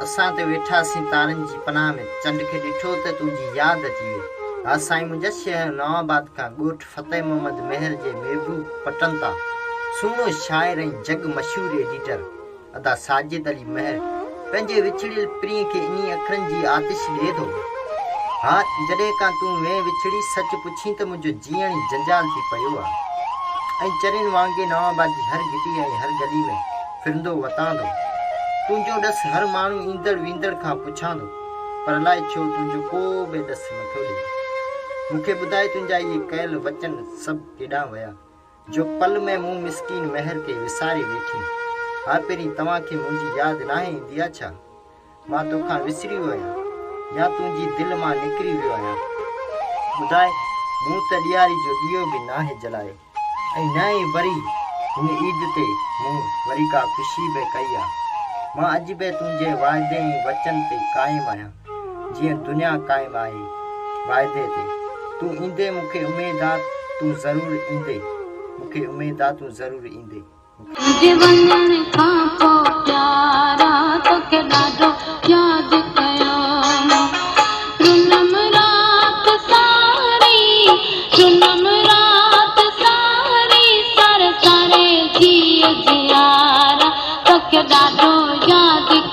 اسان ته ويٺاسين تارن جي پناهه ۾، چنڊ کي ڏٺو ته تنهنجي ياد اچي وئي. ها سائين منهنجا شهر نوان آباد کان ڳوٺ فتح محمد مهر جي محبوب پٽن تان سهڻو شاعر ۽ جڳ مشهور ايڊيٽر ادا ساجد علي مهر پنهنجي وڇڙيل پرينء کي انهي اکرن جي آتش ڏئي ٿو. ها جڏهن کان تون وئين وڇڙي سچ پڇين ته منهنجو جيئڻ ئي جنجال ٿي پيو آ ۽ چرين وانگي نوان آباد جي هر گهٽي ۽ هر گلي ۾ ڦرندو وتان ٿو. تنهنجو ڏس هر ماڻهو ايندڙ ويندڙ کان پڇان ٿو، پر الائي ڇو تنهنجو ڪو به ڏس نٿو ڏئي. مون کي ٻڌاء تنهنجا اهي ڪيل وچن سڀ ڪيڏانهن ويا، جو پل ۾ مون مسڪين مهر کي وساري ويٺين. ها پرين توهان کي منهنجي ياد ناهي ايندي آ ڇا؟ مان توکان وسري ويو آهيان يا تنهنجي دل مان نڪري ويو آهيان؟ ٻڌاء مون ته ڏياري جو ڏيئو به ناهي جلايو. ۽ نه ئي وري هن عيد تي مون وري ڪا خوشي به ڪئي آ. مان اڄ به تنهنجي واعدي ۽ وچن تي قائم آهيان، جيئن دنيا قائم آهي واعدي تي. تون ايندين مون کي اميد آ تون ضرور ايندين، مون کي اميد آ تون ضرور ايندين. تنهنجي وڃڻ کان پو پيارا توکي ڏاڍو ياد ڪيو مون. رنم رات ساري رنم رات ساري ساري ساري جيء جيارا توکي ڏاڍو ياد.